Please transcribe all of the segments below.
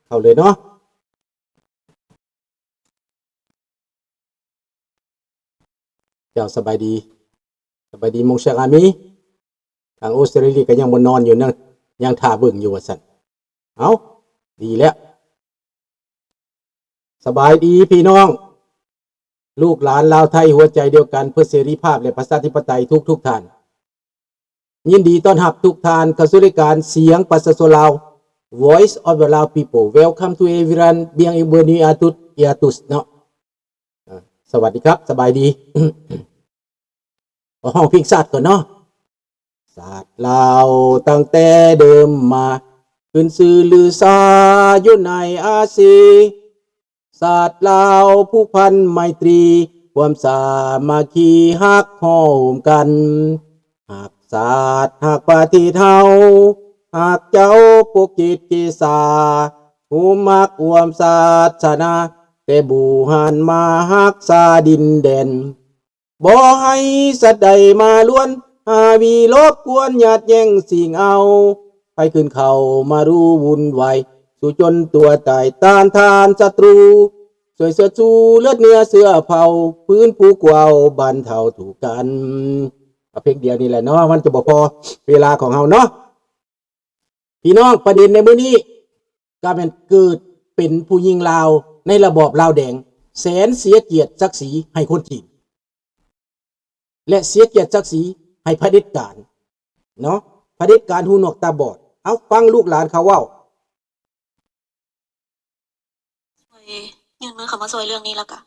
ເຂົ້າເລີຍເນາະ. ເຈົ້າ ສະບາຍດີ ສະບາຍດີ Mon cher ami. ທາງອົດສະຕຣາລີກໍຍັງບໍ່ນອນຢູ່ນະ ຍັງຖ້າເບິ່ງຢູ່ວ່າຊັ້ນ. ເອົ້າ ດີແລ້ວ. ສະບາຍດີພີ່ນ້ອງ ລູກຫຼານລາວໄທຫົວໃຈດຽວກັນເພື່ອເສລີພາບ ແລະ ປະຊາທິປະໄຕທຸກໆທ່ານ. ຍິນດີຕ້ອນຮັບທຸກທ່ານເຂົ້າສູ່ລາຍການສຽງປະຊາຊົນລາວ Voice of the Lao People. Welcome to everyone. Bienvenue à toutes et à tous ເນາະ. ເອີ ສະຫວັດດີຄັບ ສະບາຍດີ. ເອົາ ຮ້ອງເພງຊາດກ່ອນເນາະ. ຊາດລາວຕັ້ງແຕ່ເດີມມາ ຂຶ້ນຊື່ລືຊາຢູ່ໃນອາຊີ. ຊາດລາວຜູກພັນໄມຕຣີ ຄວາມສາມັກຄີຮັກໂຮມກັນ. ຮັກຊາດຮັກປະເທດເຮົາ ຮັກເຈົ້າປົກເກດເກສາ ຮູ້ມັກຮ່ວມສາສະໜາ ແຕ່ບູຮານມາຮັກສາດິນແດນ. ບໍ່ໃຫ້ສັດໃດມາລວນ ຫາວີລົບກວນ ຍາດແຍ່ງຊິງເອົາ ໃຜຂຶ້ນເຂົ້າມາຮູ້ວຸ່ນວາຍ ສູ້ຈົນຕົວຕາຍ ຕ້ານທານສັດຕູ ຊ່ວຍເຊີດຊູເລືອດເນື້ອເຊື້ອເຜົ່າ ຟື້ນຟູກວາວບັນເທົາທຸກກັນ. ເອົາເພງດຽວນີ້ແຫຼະເນາະ ມັນຈະບໍ່ພໍເວລາຂອງເຮົາເນາະ. ພີ່ນ້ອງ ປະເດັນໃນມື້ນີ້ກໍແມ່ນເກີດເປັນຜູ້ຍິງລາວໃນລະບອບລາວແດງ ແສນເສຍກຽດສັກສີໃຫ້ຄົນຈີນ ແລະ ເສຍກຽດສັກສີໃຫ້ຜະເດັດການເນາະ ຜະເດັດການຫູໜວກຕາບອດ. ເອົາ ຟັງລູກຫຼານເຂົາເວົ້າ. ຊ່ວຍຍື່ນມືເຂົ້າມາຊ່ວຍເລື່ອງນີ້ ແລ້ວກະ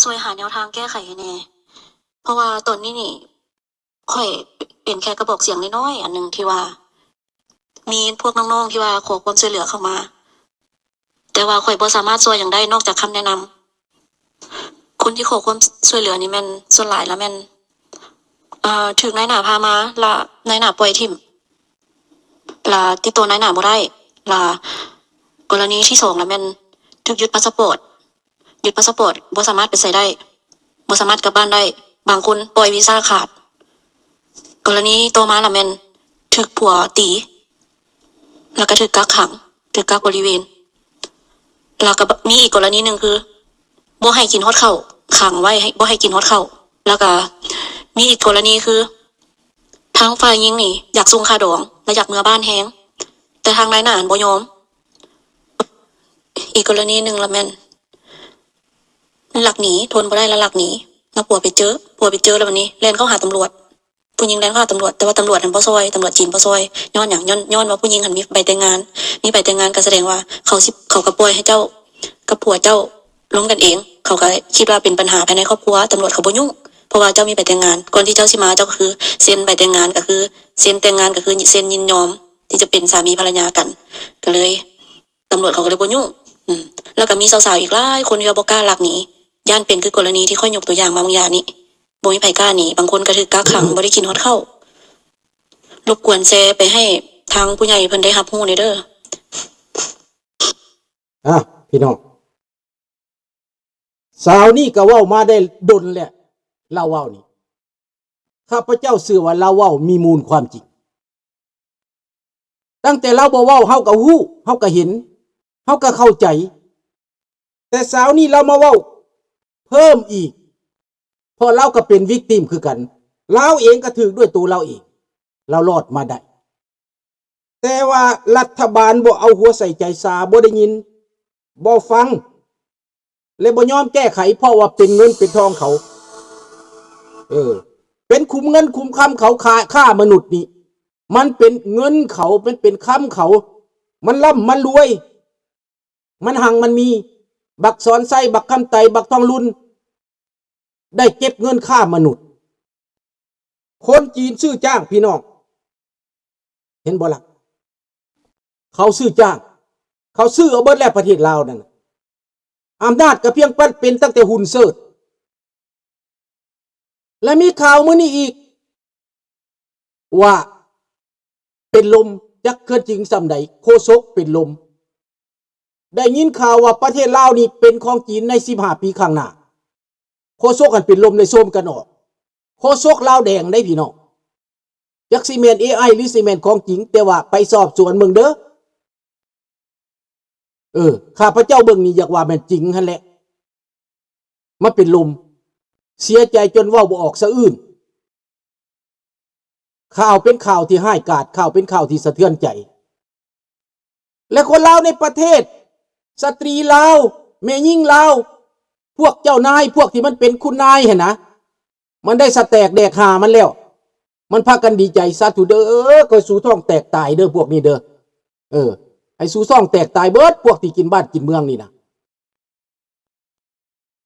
ຊ່ວຍຫາແນວທາງແກ້ໄຂໃຫ້ແດ່ ເພາະວ່າຕອນນີ້ນີ້ ຂ້ອຍເປັນແຄ່ກະບອກສຽງນ້ອຍໆອັນໜຶ່ງ ທີ່ວ່າມີພວກນ້ອງໆທີ່ວ່າຂໍຄວາມຊ່ວຍເຫຼືອເຂົ້າມາ ແຕ່ວ່າຂ້ອຍບໍ່ສາມາດຊ່ວຍຫຍັງໄດ້ນອກຈາກຄຳແນະນຳ. ຄົນທີ່ຂໍຄວາມຊ່ວຍເຫຼືອນີ້ແມ່ນ ສ່ວນຫຼາຍລະແມ່ນ ເອີ ຖືກນາຍໜ້າພາມາ ລະນາຍໜ້າປ່ອຍຖິ້ມ ລະຕິດຕໍ່ນາຍໜ້າບໍ່ໄດ້ ລະກໍລະນີທີສອງລະແມ່ນຖືກຍຶດພາສະປອດ ຍຶດພາສະປອດ ບໍ່ສາມາດໄປໃສໄດ້ ບໍ່ສາມາດກັບບ້ານໄດ້ ບາງຄົນປ່ອຍວີຊາຂາດ. ກໍລະນີຕໍ່ມາລະແມ່ນຖືກຜົວຕີ ແລ້ວກໍຖືກກັກຂັງ ຖືກກັກບໍລິເວນ. ແລ້ວກໍມີອີກກໍລະນີໜຶ່ງຄື ບໍ່ໃຫ້ກິນຮອດເຂົ້າ ຂັງໄວ້ໃຫ້ ບໍ່ໃຫ້ກິນຮອດເຂົ້າ. ແລ້ວກໍມີອີກກໍລະນີຄື ທາງຝ່າຍຍິງນີ້ຢາກສົ່ງຄ່າດອງ ແລະ ຢາກເມືອບ້ານແຮງ ແຕ່ທາງນາຍໜ້າຫັ້ນບໍ່ຍອມ. ອີກກໍລະນີໜຶ່ງລະແມ່ນລັກໜີ ທົນບໍ່ໄດ້ລະລັກໜີ ລະຜົວໄປເຈີ ຜົວໄປເຈີລະບາດນີ້ແລ່ນເຂົ້າຫາຕຳຫຼວດ ຜູ້ຍິງແລ່ນເຂົ້າຫາຕຳຫຼວດ ແຕ່ວ່າຕຳຫຼວດຫັ້ນບໍ່ຊ່ອຍ ຕຳຫຼວດຈີນບໍ່ຊ່ອຍ. ຍ້ອນຫຍັງ? ຍ້ອນ ຍ້ອນວ່າຜູ້ຍິງຫັ້ນມີໃບແຕ່ງງານ ມີໃບແຕ່ງງານກໍສະແດງວ່າເຂົາຊິ ເຂົາກໍປ່ອຍໃຫ້ເຈົ້າກັບຜົວເຈົ້າລົມກັນເອງ ເຂົາກໍຄິດວ່າເປັນບັນຫາພາຍໃນຄອບຄົວ ຕຳຫຼວດເຂົາບໍ່ຫຍຸ້ງ ເພາະວ່າເຈົ້າມີໃບແຕ່ງງານ ກ່ອນທີ່ເຈົ້າຊິມາ ເຈົ້າກໍຄືເຊັນໃບແຕ່ງງານ ກໍຄືເຊັນແຕ່ງງານ ກໍຄືເຊັນຍິນຍອມທີ່ຈະເປັນສາມີພັນລະຍາກັນ ກໍເລີຍ ຕຳຫຼວດເຂົາກໍເລີຍບໍ່ຫຍຸ້ງ. ອືມ ແລ້ວກໍມີສາວໆອີກຫຼາຍຄົນທີ່ວ່າບໍ່ກ້າລັກໜີ ຢ້ານເປັນຄືກໍລະນີທີ່ຂ້ອຍຍົກຕົວຢ່າງມາບາງຢ່າງນີ້ ບໍ່ມີໃຜກ້າໜີ ບາງຄົນກໍຖືກກັກຂັງ ບໍ່ໄດ້ກິນຮອດເຂົ້າ. ລົບກວນແຊໄປໃຫ້ທາງຜູ້ໃຫຍ່ເພິ່ນໄດ້ຮັບຮູ້ແດ່ເດີ. ອ່າ ພີ່ນ້ອງ ສາວນີ້ກໍເວົ້າມາໄດ້ດົນແລ້ວ ລາວເວົ້ານີ້ ຂ້າພະເຈົ້າເຊື່ອວ່າລາວເວົ້າມີມູນຄວາມຈິງ. ຕັ້ງແຕ່ລາວບໍ່ເວົ້າ ເຮົາກໍຮູ້ ເຮົາກໍເຫັນ ເຮົາກໍເຂົ້າໃຈ. ແຕ່ສາວນີ້ລາວມາເວົ້າເພີ່ມອີກ ເພາະລາວກໍເປັນວິກຕິມຄືກັນ ລາວເອງກໍຖືກດ້ວຍໂຕລາວເອງ ລາວລອດມາໄດ້. ແຕ່ວ່າລັດຖະບານບໍ່ເອົາຫົວໃສ່ໃຈສາ ບໍ່ໄດ້ຍິນ ບໍ່ຟັງ ແລະ ບໍ່ຍອມແກ້ໄຂ ເພາະວ່າເປັນເງິນເປັນທອງເຂົາ ເອີ ເປັນຂຸມເງິນຂຸມຄຳເຂົາ ຄ້າ ຄ້າມະນຸດນີ້ ມັນເປັນເງິນເຂົາ ມັນເປັນຄຳເຂົາ ມັນລ່ຳມັນລວຍ ມັນຮັ່ງມັນມີ. ບັກສອນໄຊ ບັກຄຳໄຕ ບັກທອງລຸນ ໄດ້ເກັບເງິນຄ້າມະນຸດ. ຄົນຈີນຊື້ຈ້າງ ພີ່ນ້ອງ ເຫັນບໍ່ລະ? ເຂົາຊື້ຈ້າງ ເຂົາຊື້ເອົາເບິດແລ້ວ ປະເທດລາວນັ້ນ. ອຳນາດກໍພຽງປັນເປັນຕັ້ງແຕ່ຫຸ່ນເສີດ ແລະ ມີຂ່າວມື້ນີ້ອີກ ວ່າເປັນລົມ ຈັກເຄື່ອນຈິງສ່ຳໃດ ໂຄສົກເປັນລົມ. ໄດ້ຍິນຂ່າວວ່າປະເທດລາວນີ້ເປັນຂອງຈີນໃນສິບຫ້າປີຂ້າງໜ້າ. ໂຄສົກຫັ້ນເປັນລົມ ໄດ້ໂຊມກັນອອກ. ໂຄສົກລາວແດງເດ້ ພີ່ນ້ອງ. ຈັກຊິແມ່ນເອໄອ ຫຼື ຊິແມ່ນຂອງຈິງ ແຕ່ວ່າໄປສອບສວນເບິ່ງເດີ້. ເອີ ຂ້າພະເຈົ້າເບິ່ງນີ້ຢາກວ່າແມ່ນຈິງຫັ້ນແຫຼະ ມາເປັນລົມ ເສຍໃຈຈົນເວົ້າບໍ່ອອກສະອື່ນ. ຂ່າວເປັນຂ່າວທີ່ຮ້າຍກາດ, ຂ່າວເປັນຂ່າວທີ່ສະເທືອນໃຈ. ແລະ ຄົນລາວໃນປະເທດ, ສະຕຣີລາວ, ແມ່ຍິງລາວ, ພວກເຈົ້ານາຍ, ພວກທີ່ມັນເປັນຄຸນນາຍຫັ້ນນະ, ມັນໄດ້ສະແຕກແດກຫ່າມັນແລ້ວ, ມັນພາກັນດີໃຈ. ສາທຸເດີ, ຂໍໃຫ້ສູທ້ອງແຕກຕາຍເດີ ພວກນີ້ເດີ. ເອີ, ໃຫ້ສູທ້ອງແຕກຕາຍເບິດ ພວກທີ່ກິນບ້ານກິນເມືອງນີ້ນະ.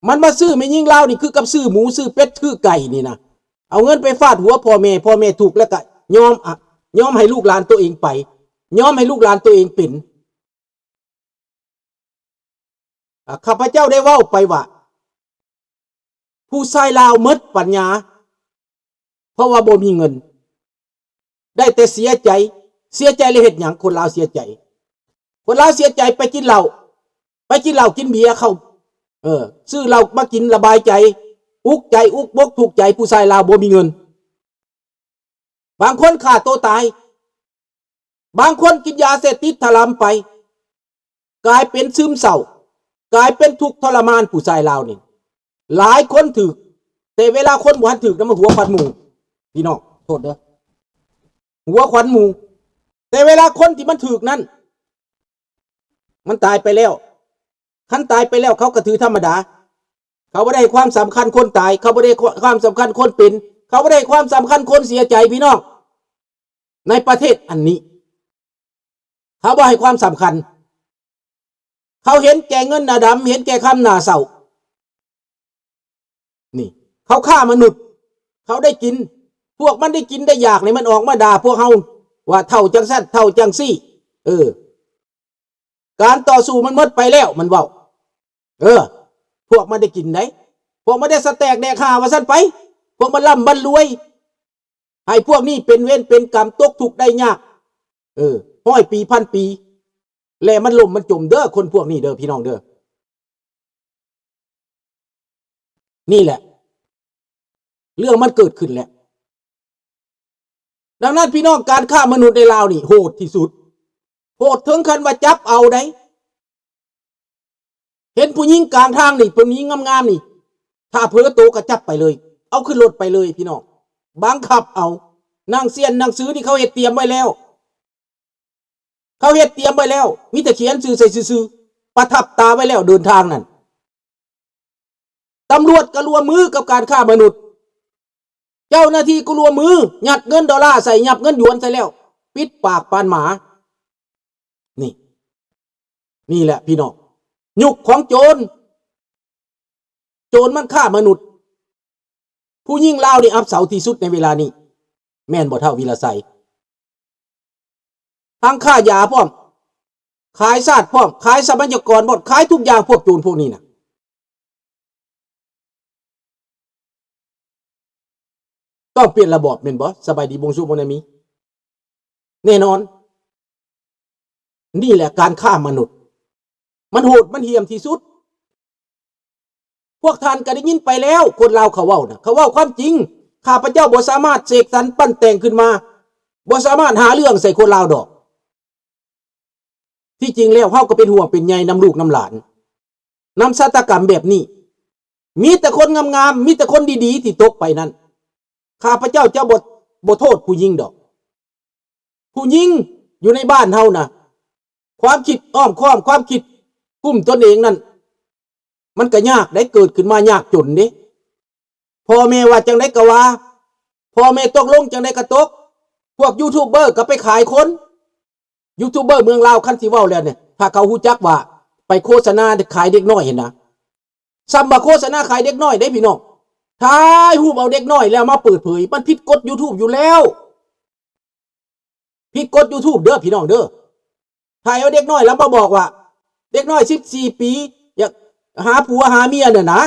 ມັນມາຊື້ແມ່ຍິງລາວນີ້ຄືກັບຊື້ໝູຊື້ເປັດຊື້ໄກ່ນີ້ນະ, ເອົາເງິນໄປຟາດຫົວພໍ່ແມ່, ພໍ່ແມ່ທຸກແລ້ວກະຍອມ ອະ ຍອມໃຫ້ລູກຫຼານໂຕເອງໄປ, ຍອມໃຫ້ລູກຫຼານໂຕເອງເປັນ. ອາ ຂ້າພະເຈົ້າໄດ້ເວົ້າໄປວ່າ ຜູ້ຊາຍລາວໝົດປັນຍາ ເພາະວ່າບໍ່ມີເງິນ, ໄດ້ແຕ່ເສຍໃຈ. ເສຍໃຈແລ້ວເຮັດຫຍັງ? ຄົນລາວເສຍໃຈ, ຄົນລາວເສຍໃຈໄປກິນເຫຼົ້າ, ໄປກິນເຫຼົ້າກິນເບຍ ເຂົາ ເອີ ຊື້ເຫຼົ້າມາກິນລະບາຍໃຈ, ອຸກໃຈ ອຸກບົກທຸກໃຈ. ຜູ້ຊາຍລາວບໍ່ມີເງິນ, ບາງຄົນຂ້າໂຕຕາຍ, ບາງຄົນກິນຢາເສບຕິດຖະລຳໄປ, ກາຍເປັນຊຶມເສົ້າ, ກາຍເປັນທຸກທໍລະມານ. ຜູ້ຊາຍລາວນີ້ຫຼາຍຄົນຖືກ, ແຕ່ເວລາຄົນບໍ່ທັນຖືກນະ ມັນຫົວຂວັນໝູ່. ພີ່ນ້ອງ ໂທດເດີ, ຫົວຂວັນໝູ່. ແຕ່ເວລາຄົນທີ່ມັນຖືກນັ້ນ ມັນຕາຍໄປແລ້ວ, ຄັນຕາຍໄປແລ້ວ ເຂົາກໍຖືທຳມະດາ. ເຂົາບໍ່ໄດ້ໃຫ້ຄວາມສຳຄັນຄົນຕາຍ, ເຂົາບໍ່ໄດ້ໃຫ້ຄວາມສຳຄັນຄົນເປັນ, ເຂົາບໍ່ໄດ້ໃຫ້ຄວາມສຳຄັນຄົນເສຍໃຈ ພີ່ນ້ອງ. ໃນປະເທດອັນນີ້ ເຂົາບໍ່ໃຫ້ຄວາມສຳຄັນ, ເຂົາເຫັນແກ່ເງິນໜ້າດຳ, ເຫັນແກ່ຄຳໜ້າເສົ້າ. ນີ້ ເຂົາຄ້າມະນຸດ, ເຂົາໄດ້ກິນ, ພວກມັນໄດ້ກິນໄດ້ຢາກນີ້ ມັນອອກມາດ່າພວກເຮົາວ່າເຖົ້າຈັ່ງຊັ້ນ ເຖົ້າຈັ່ງຊີ້. ເອີ ການຕໍ່ສູ້ມັນໝົດໄປແລ້ວ ມັນເວົ້າ. ເອີ ພວກມັນໄດ້ກິນໃດ໋, ພວກມັນໄດ້ສະແຕກແດກຫ່າວ່າຊັ້ນໄປ, ພວກມັນລ່ຳມັນລວຍ, ໃຫ້ພວກນີ້ເປັນເວນເປັນກຳ ຕົກທຸກໄດ້ຍາກ ເອີ ຮ້ອຍປີພັນປີ ແລະ ມັນລົ້ມມັນຈົມເດີ ຄົນພວກນີ້ເດີ ພີ່ນ້ອງເດີ. ນີ້ແຫຼະ ເລື່ອງມັນເກີດຂຶ້ນແລ້ວ. ດັ່ງນັ້ນ ພີ່ນ້ອງ, ການຄ້າມະນຸດໃນລາວນີ້ໂຫດທີ່ສຸດ, ໂຫດເຖິງຂັ້ນວ່າຈັບເອົາໃດ. ເຫັນຜູ້ຍິງກາງທາງນີ້ ຜູ້ຍິງງາມໆນີ້ ຖ້າເຜີໂຕກໍຈັບໄປເລີຍ, ເອົາຂຶ້ນລົດໄປເລີຍ ພີ່ນ້ອງ, ບັງຄັບເອົາ. ໜັງສຽນໜັງສືນີ້ເຂົາເຮັດຕຽມໄວ້ແລ້ວ, ເຂົາເຮັດຕຽມໄວ້ແລ້ວ, ມີແຕ່ຂຽນຊື່ໃສ່ຊື່ໆ, ປະທັບຕາໄວ້ແລ້ວເດີນທາງນັ້ນ. ຕຳຫຼວດກໍຮ່ວມມືກັບການຄ້າມະນຸດ, ເຈົ້າໜ້າທີ່ກໍຮ່ວມມື, ຍັດເງິນໂດລາໃສ່, ຍັດເງິນຢວນໃສ່ແລ້ວ, ປິດປາກປານໝາ. ນີ້ ນີ້ແຫຼະພີ່ນ້ອງ, ຍຸກຂອງໂຈນ, ໂຈນມັນຄ້າມະນຸດ. ຜູ້ຍິງລາວນີ້ອັບເຊົາທີ່ສຸດໃນເວລານີ້, ແມ່ນບໍ່ທ້າວວິລະໄຊ? ທັງຄ້າຢາພ້ອມ, ຂາຍຊາດພ້ອມ, ຂາຍຊັບພະຍາກອນພ້ອມ, ຂາຍທຸກຢ່າງ ພວກໂຈນພວກນີ້ນະ. ຕ້ອງປ່ຽນລະບອບແມ່ນບໍ່? ສະບາຍດີ ບົງຊູ ໂມນາມີ. ແນ່ນອນ, ນີ້ແຫຼະການຄ້າມະນຸດ, ມັນໂຫດ ມັນຫ້ຽມທີ່ສຸດ. ພວກທ່ານກໍໄດ້ຍິນໄປແລ້ວ, ຄົນລາວເຂົາເວົ້ານະ, ເຂົາເວົ້າຄວາມຈິງ. ຂ້າພະເຈົ້າບໍ່ສາມາດເສກສັນປັ້ນແຕ່ງຂຶ້ນມາ, ບໍ່ສາມາດຫາເລື່ອງໃສ່ຄົນລາວດອກ. ທີ່ຈິງແລ້ວເຮົາກໍເປັນຫ່ວງເປັນໃຍນຳລູກນຳຫຼານ, ນຳຊາຕາກຳແບບນີ້. ມີແຕ່ຄົນງາມໆ, ມີແຕ່ຄົນດີໆທີ່ຕົກໄປນັ້ນ. ຂ້າພະເຈົ້າຈະບໍ່, ບໍ່ໂທດຜູ້ຍິງດອກ. ຜູ້ຍິງຢູ່ໃນບ້ານເຮົານະ, ຄວາມຄິດອ້ອມຄ້ອມ, ຄວາມຄິດກຸ້ມຕົນເອງນັ້ນ, ມັນກໍຍາກໄດ໋, ເກີດຂຶ້ນມາຍາກຈົນເດ້. ພໍ່ແມ່ວ່າຈັ່ງໃດກໍວ່າ, ພໍ່ແມ່ຕົກລົງຈັ່ງໃດກໍຕົກ. ພວກຢູທູບເບີກໍໄປຂາຍຄົນ. ຢູທູບເບີເມືອງລາວ ຄັນຊິເວົ້າແລ້ວນີ້, ຖ້າເຂົາຮູ້ຈັກວ່າໄປໂຄສະນາຂາຍເດັກນ້ອຍຫັ້ນນະ, ສ່ຳວ່າໂຄສະນາຂາຍເດັກນ້ອຍເດ້ພີ່ນ້ອງ. ຖ່າຍຮູບເອົາເດັກນ້ອຍແລ້ວມາເປີດເຜີຍ, ມັນຜິດກົດຢູທູບຢູ່ແລ້ວ. ຜິດກົດຢູທູບເດີພີ່ນ້ອງເດີ. ຖ່າຍເອົາເດັກນ້ອຍແລ້ວມາບອກວ່າ ເດັກນ້ອຍສິບສີ່ປີ ຢາກຫາຜົວຫາເມຍນັ້ນນະ,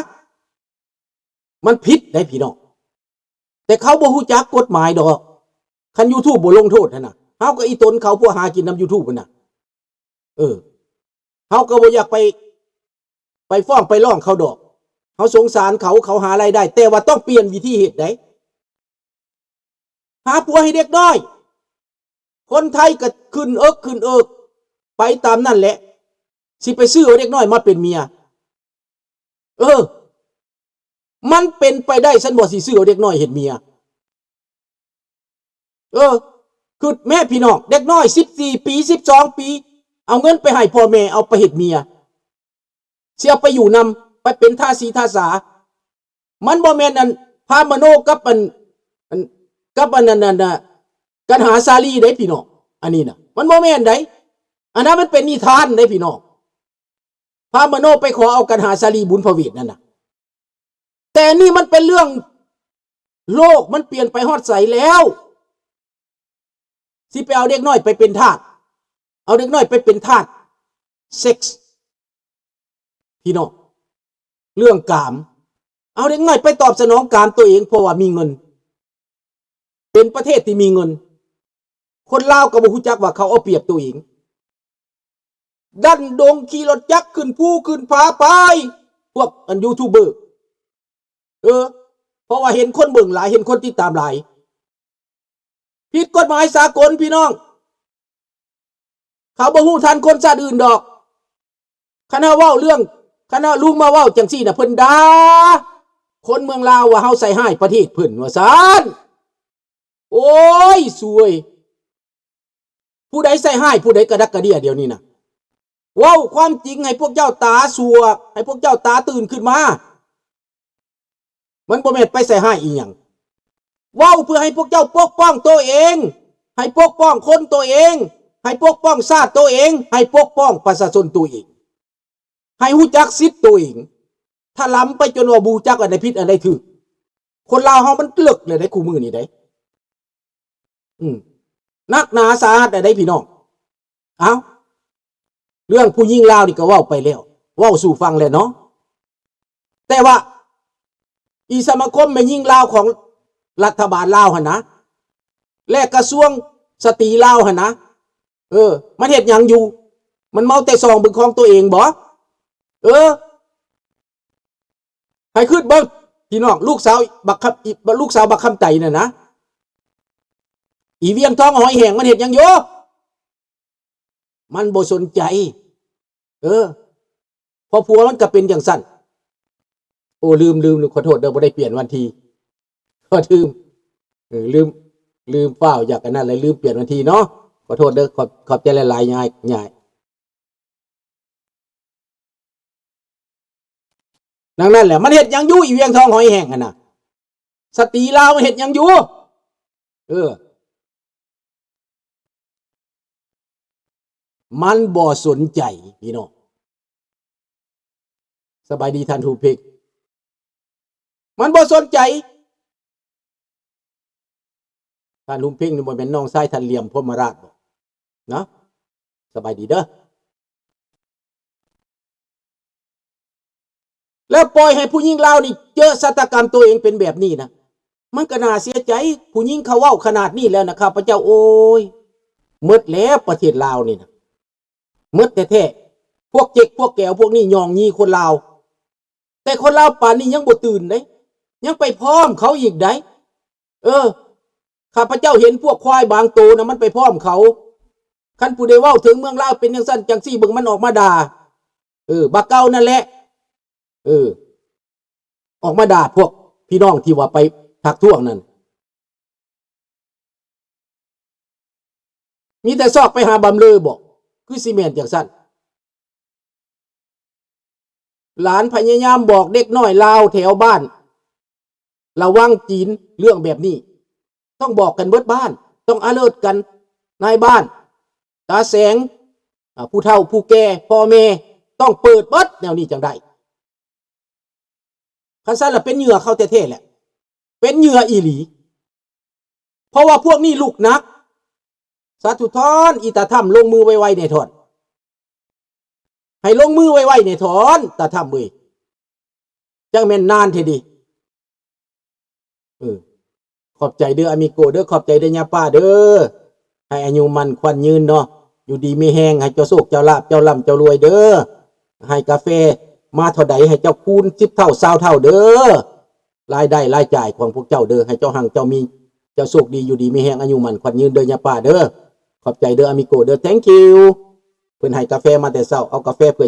ມັນຜິດໄດ໋ພີ່ນ້ອງ. ແຕ່ເຂົາບໍ່ຮູ້ຈັກກົດໝາຍດອກ, ຄັນຢູທູບບໍ່ລົງໂທດຫັ້ນນະ. ເຮົາກໍອີ່ຕົນເຂົາ ພວກຫາກິນນຳຢູທູບຫັ້ນນະ. ເອີ ເຮົາກໍບໍ່ຢາກໄປ, ໄປຟ້ອງໄປຮ້ອງເຂົາດອກ. ເຮົາສົງສານເຂົາ, ເຂົາຫາລາຍໄດ້, ແຕ່ວ່າຕ້ອງປ່ຽນວິທີເຮັດໄດ໋. ຫາຜົວໃຫ້ເດັກນ້ອຍ, ຄົນໄທກໍຂຶ້ນເອິກຂຶ້ນເອິກໄປຕາມນັ້ນແຫຼະ. ຊິໄປຊື້ເອົາເດັກນ້ອຍມາເປັນເມຍ. ເອີ ມັນເປັນໄປໄດ້ຊັ້ນບໍ່ ຊິຊື້ເອົາເດັກນ້ອຍເຮັດເມຍ? ເອີ ຄິດແມ້ພີ່ນ້ອງ ເດັກນ້ອຍສິບສີ່ປີ ສິບສອງປີ ເອົາເງິນໄປໃຫ້ພໍ່ແມ່ ເອົາໄປເຮັດເມຍ ຊິເອົາໄປຢູ່ນຳ ໄປເປັນທາສີທາສາ. ມັນບໍ່ແມ່ນອັນ ພາມະໂນກັບອັນ ອັນ ກັບອັນນັ້ນ ອັນ ອັນ ກັນຫາສາລີເດ້ພີ່ນ້ອງ ອັນນີ້ນະ ມັນບໍ່ແມ່ນໃດ. ອັນນັ້ນມັນເປັນນິທານເດ້ພີ່ນ້ອງ. ພາມະໂນໄປຂໍເອົາກັນຫາສາລີບຸນພະເວດນັ້ນນະ ແຕ່ນີ້ມັນເປັນເລື່ອງ ໂລກມັນປ່ຽນໄປຮອດໃສແລ້ວ ຊິໄປເອົາເດັກນ້ອຍໄປເປັນທາດ ເອົາເດັກນ້ອຍໄປເປັນທາດເຊັກ ພີ່ນ້ອງ ເລື່ອງກາມ ເອົາເດັກນ້ອຍໄປຕອບສະໜອງກາມໂຕເອງ ເພາະວ່າມີເງິນ ເປັນປະເທດທີ່ມີເງິນ ຄົນລາວກໍບໍ່ຮູ້ຈັກວ່າເຂົາເອົາປຽບໂຕເອງ ດັນດົງຂີ່ລົດຈັກຂຶ້ນພູຂຶ້ນຜາໄປ ພວກອັນຢູທູບເບີ ເອີ ເພາະວ່າເຫັນຄົນເບິ່ງຫຼາຍ ເຫັນຄົນຕິດຕາມຫຼາຍ ຜິດກົດໝາຍສາກົນພີ່ນ້ອງ ເຂົາບໍ່ຮູ້ທັນຄົນຊາດອື່ນດອກ. ຄັນເຮົາເວົ້າເລື່ອງ ຄັນເຮົາລຸງມາເວົ້າຈັ່ງຊີ້ນະ ເພິ່ນດ່າຄົນເມືອງລາວວ່າເຮົາໃສ່ຮ້າຍປະເທດເພິ່ນວ່າຊັ້ນ. ໂອ້ຍ ສວຍ ຜູ້ໃດໃສ່ຮ້າຍຜູ້ໃດກະດັກກະເດຍດຽວນີ້ນະ. ເວົ້າຄວາມຈິງໃຫ້ພວກເຈົ້າຕາສວກ ໃຫ້ພວກເຈົ້າຕາຕື່ນຂຶ້ນມາ. ມັນບໍ່ແມ່ນໄປໃສ່ຮ້າຍອີ່ຫຍັງ. ເວົ້າເພື່ອໃຫ້ພວກເຈົ້າປົກປ້ອງໂຕເອງ, ໃຫ້ປົກປ້ອງຄົນໂຕເອງ, ໃຫ້ປົກປ້ອງຊາດໂຕເອງ, ໃຫ້ປົກປ້ອງປະຊາຊົນໂຕເອງ, ໃຫ້ຮູ້ຈັກສິດໂຕເອງ. ຖ້າລຳໄປຈົນວ່າບໍ່ຮູ້ຈັກອັນໃດຜິດອັນໃດຖືກ, ຄົນລາວເຮົາມັນເລິກແລ້ວໃດ໋ ຄູ່ມື້ນີ້ໃດ໋. ອືມ ໜັກໜາສາຫັດແລ້ວໃດ໋ພີ່ນ້ອງ. ເອົ້າ ເລື່ອງຜູ້ຍິງລາວນີ້ກໍເວົ້າໄປແລ້ວ ເວົ້າສູ່ຟັງແລ້ວເນາະ. ແຕ່ວ່າອີສະມາຄົມແມ່ຍິງລາວຂອງລັດຖະບານລາວຫັ້ນນະ ແລະກະຊວງສະຕີລາວຫັ້ນນະ ເອີ ມັນເຮັດຫຍັງຢູ່? ມັນເມົາແຕ່ຊອງເບິ່ງຂອງຕົວເອງບໍ? ເອີ ໃຫ້ຄິດເບິ່ງພີ່ນ້ອງ ລູກສາວບັກຄຳ ອີ ລູກສາວບັກຄຳໄຕນັ້ນນະ ອີວຽງທອງຫອຍແຫ້ງ ມັນເຮັດຫຍັງຢູ່? ມັນບໍ່ສົນໃຈ. ເອີ ເພາະຜົວມັນກໍເປັນຈັ່ງຊັ້ນ. ໂອ້ ລືມ ລືມ ຂໍໂທດເດີ ບໍ່ໄດ້ປ່ຽນວັນທີ ຂໍ ລືມ ເອີ ລືມ ລືມ ຟ້າວຢາກອັນນັ້ນ ແລະລືມປ່ຽນວັນທີເນາະ. ຂໍໂທດເດີ ຂອບ ຂອບໃຈຫຼາຍໆ ຍາຍ ຍາຍ. ດັ່ງນັ້ນແຫຼະ ມັນເຮັດຫຍັງຢູ່ ອີວຽງທອງຫອຍແຫ້ງຫັ້ນນະ ສະຕີລາວມັນເຮັດຫຍັງຢູ່? ເອີ ມັນບໍ່ສົນໃຈພີ່ນ້ອງ. ສະບາຍດີທ່ານຫຸມເພັງ. ມັນບໍ່ສົນໃຈ. ທ່ານຫຸມເພັງນີ້ບໍ່ແມ່ນນ້ອງຊາຍທ່ານຫຼຽມ ພົມມະລາດບໍ? ເນາະ ສະບາຍດີເດີ. ແລ້ວປ່ອຍໃຫ້ຜູ້ຍິງລາວນີ້ເຈີຊະຕາກຳຕົວເອງເປັນແບບນີ້ນະ ມັນກໍໜ້າເສຍໃຈ. ຜູ້ຍິງເຂົາເວົ້າຂະໜາດນີ້ແລ້ວນະ ຂ້າພະເຈົ້າ ໂອ້ຍ ໝົດແລ້ວປະເທດລາວນີ້ນະ ໝົດແທ້ໆ. ພວກເຈັກພວກແກວພວກນີ້ຍ້ອງຢີ່ຄົນລາວ ແຕ່ຄົນລາວປານນີ້ຍັງບໍ່ຕື່ນເດ້ ຍັງໄປພ້ອມເຂົາອີກໃດ໋. ເອີ ຂ້າພະເຈົ້າເຫັນພວກຄວາຍບາງໂຕນະ ມັນໄປພ້ອມເຂົາ. ຄັນຜູ້ໃດເວົ້າເຖິງເມືອງລາວເປັນຈັ່ງຊັ້ນຈັ່ງຊີ້ ເບິ່ງມັນອອກມາດ່າ ເອີ ບາເກົ່ານັ້ນແຫຼະ ເອີ ອອກມາດ່າພວກພີ່ນ້ອງທີ່ວ່າໄປທັກທ້ວງນັ້ນ. ມີແຕ່ຊອກໄປຫາບຳເລີບໍ? ຄືຊິແມ່ນຈັ່ງຊັ້ນ. ຫຼານພະຍາຍາມບອກເດັກນ້ອຍລາວແຖວບ້ານ ລະວັງຈີນເລື່ອງແບບນີ້. ຕ້ອງບອກກັນເບິດບ້ານ, ຕ້ອງອາເລີດກັນ. ນາຍບ້ານ, ຕາແສງ, ອາ, ຜູ້ເຖົ້າຜູ້ແກ່, ພໍ່ແມ່, ຕ້ອງເປີດເບິດແນວນີ້ຈັ່ງໄດ້. ຄັນຊັ້ນລະເປັນເຫຍື່ອເຂົາແທ້ໆແຫຼະ, ເປັນເຫຍື່ອອີ່ຫຼີ. ເພາະວ່າພວກນີ້ລຸກໜັກ. ສາທຸທອນ, ອີຕາທຳ ລົງມືໄວໆແດ່ທອນ. ໃຫ້ລົງມືໄວໆແດ່ທອນ ຕາທຳເອີຍ. ຈັ່ງແມ່ນນານແທ້ເດ. ເອີ ຂອບໃຈເດີອາມິໂກເດີ, ຂອບໃຈເດີຍາປ້າເດີ. ໃຫ້ອາຍຸໝັ້ນຂວັນຍືນເນາະ, ຢູ່ດີມີແຮງ, ໃຫ້ເຈົ້າໂຊກເຈົ້າລາບ, ເຈົ້າລ່ຳເຈົ້າລວຍເດີ. ໃຫ້ກາແຟມາເທົ່າໃດ, ໃຫ້ເຈົ້າຄູນສິບເທົ່າ, ຊາວເທົ່າເດີ. ລາຍໄດ້ລາຍຈ່າຍຂອງພວກເຈົ້າເດີ, ໃຫ້ເຈົ້າຮັ່ງເຈົ້າມີ, ເຈົ້າໂຊກດີ, ຢູ່ດີມີແຮງ, ອາຍຸໝັ້ນຂວັນຍືນເດີຍາປ້າເດີ. ຂອບໃຈເດີອາມິໂກເດີ, thank you. ເພິ່ນໃຫ້ກາແຟມາແຕ່ເຊົ້າ, ເອົາກາແຟເພື່ອ